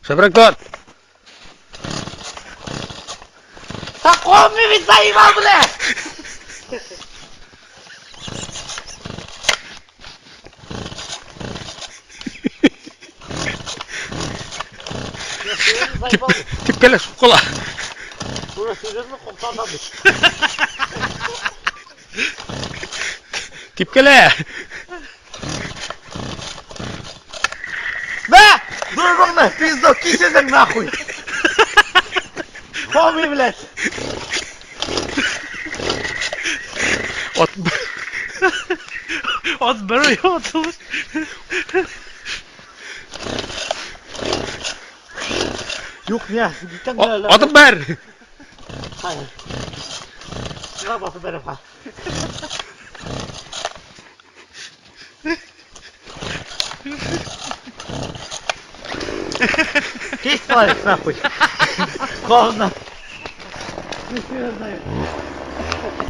Шәбрәк тарт. Да куып бит, заебал, блядь! Типкәлә, суккала. Типкәлә. На! Дурбыңны, пизду, кисезең нахуй! Хоми, блядь! Ат Ат бер атылыр. Юк, не, киткән Атып бәр. Hayır. Şuna basıp benim ha. Кис палец нахуй. Говно.